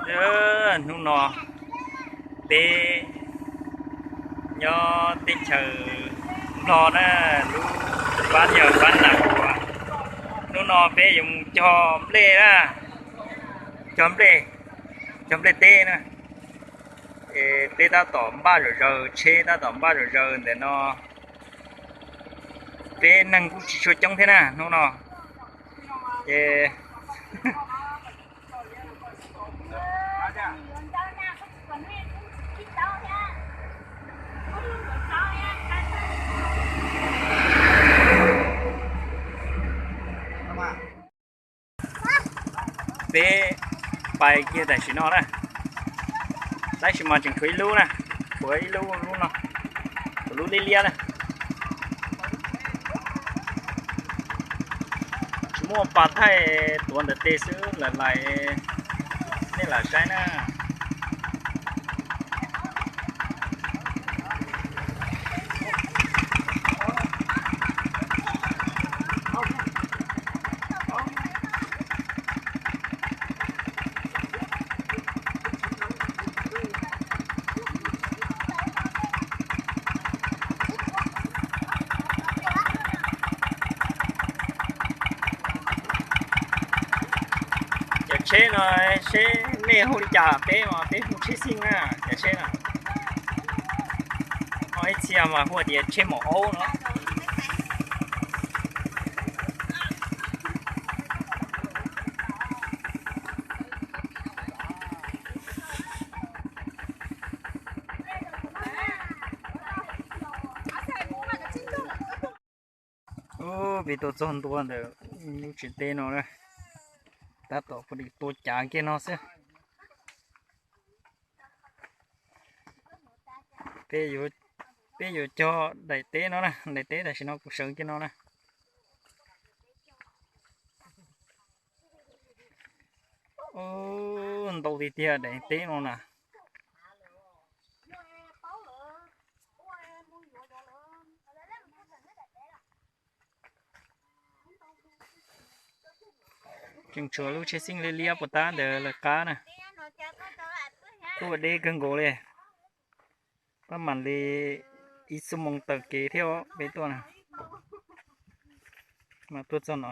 Hnub no peb nyob teb chaws Nplog na, lub pab yog pab Nas Huas. Hnub no peb yuav mus cog nplej na, cog nplej, cog nplej teb na. Es peb tab tom npaj zom zaws, tsheb tab tom npaj zom zaws ntawm no. Peb neeg kuj tsis tshua coob thiab na hnub no. Ces peb pais kiag tam sim no na, tab sis mas tseem tshuav ib lub na, tshuav ib lub, lub no, tshuav lub liab liab na. Tsis muaj pas thaij, tuav ntawm tes xwb, lawv lais, nej lam saib na. Cov tsheb no, seb nej hu li cas, peb mas peb hu tsheb xij na, cov tsheb no. Ho ib txhia mas hu tias tsheb maum aub no. Ub, peb tuaj txog ntua ntawm lub tsev teb no na, tab tom pw tua cav kiag no xwb. Peb yuav cog daim teb no na, daim teb tam sim no kuv sawv kiag no na. Ntau tiag tiag daim teb no na. Tseem tshuav lub tsheb xij liab liab puas tab ntawd lawv qab na. Tuaj deb kawg nkaus li. Pab mam li ib xuab moos taw kev thiab peb tuaj na. Mas tuaj txog no.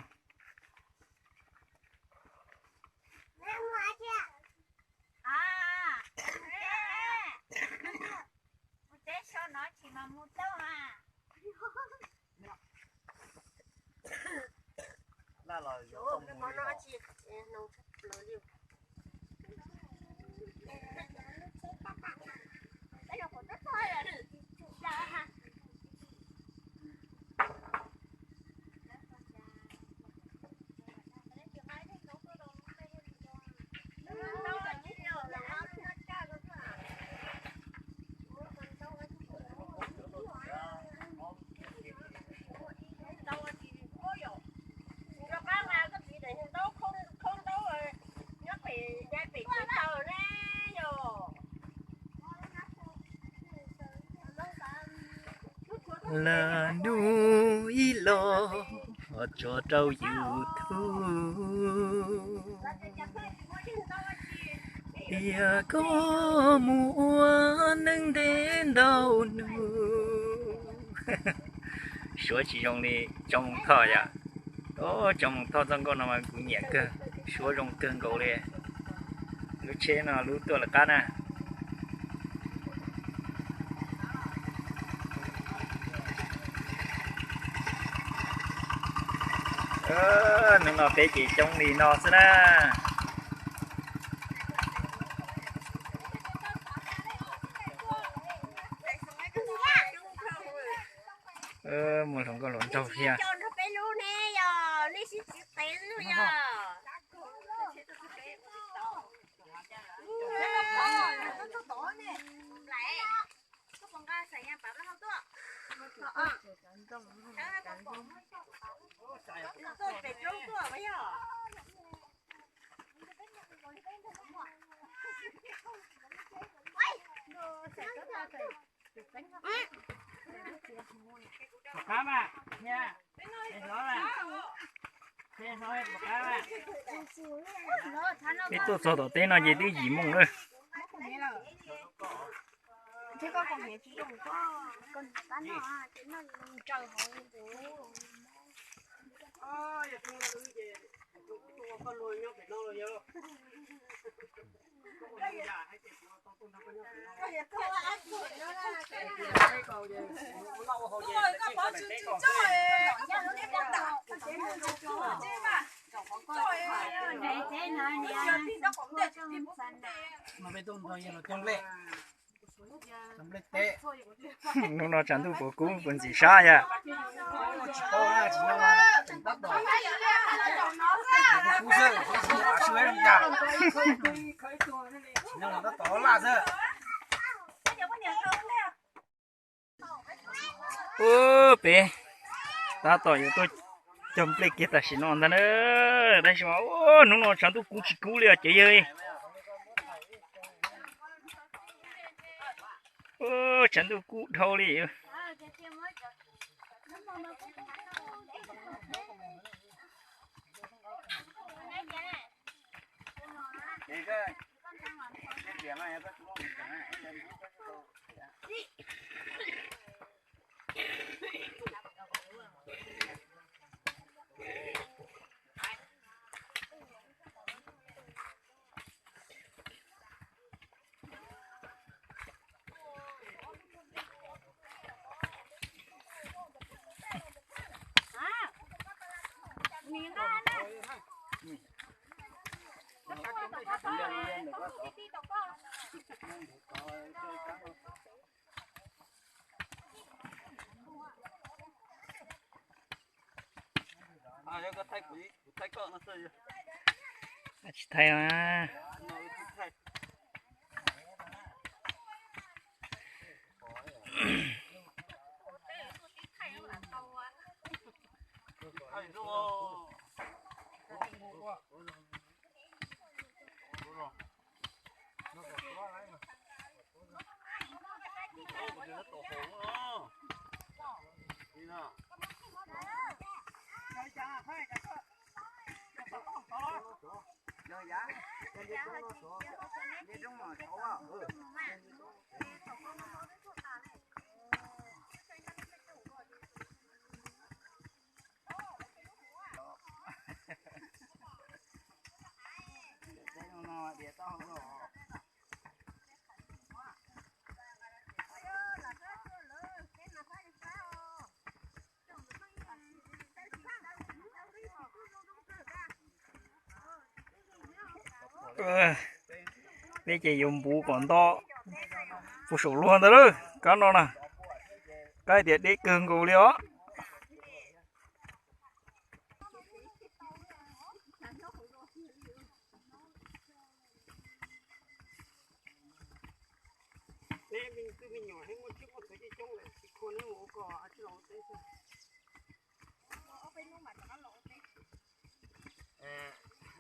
Lawm hnub ib los tso rau YouTube, tias koj mus ua neej ntev ntau hnub. Suav tsis zoo li Tsoom Moos Thoj yom. Tsoom Moos Thoj txoj nkauj no mas kuv nyiam kawg, suav zoo kawg nkaus li. Lub tsheb no lub tuaj lawv qab na. Hnub no peb ces coob li no xwb na. Mus hluas nkauj hluas nraug thiab. Peb tuaj txog tom teb no ces twb yim moo lawm. Hnub no tshav ntuj puas kub puas ntxim sab yom? Ub, peb tab tom yuav tuaj cog nplej kiag tam sim no ntag na. Tab sis mas hnub no tshav ntuj kub tsis kub li os cov yawg. Tshav ntuj kub dhau li. Tsis thaij mas. Peb ces yuav npuv kom nto puag saum luag ntawd lawm. Kab no na, kab tias deb kawg nkaus li os.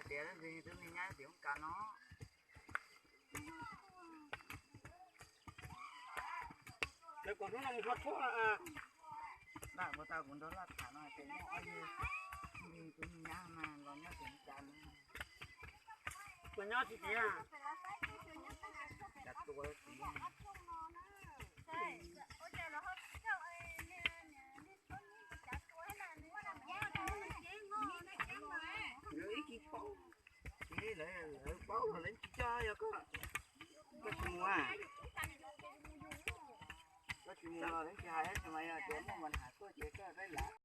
Tias leej twg twb me nyab tias mus kas no. Lawv kom hnub no mus hlo tshuaj. Laj ua tau kuv nrog Laj tham no tias muaj ob yawg me nyab mas los nyob tim cas no. Los nyob tsis tias. Cas tua txiv. Ib tsis paub, txiv lawv paub los lawv tsis coj yog koj. Koj tsis mus, koj tsis mus los lawv tsis hais, tsis mas yog tias muaj mas hais tuaj ces koj peb lam.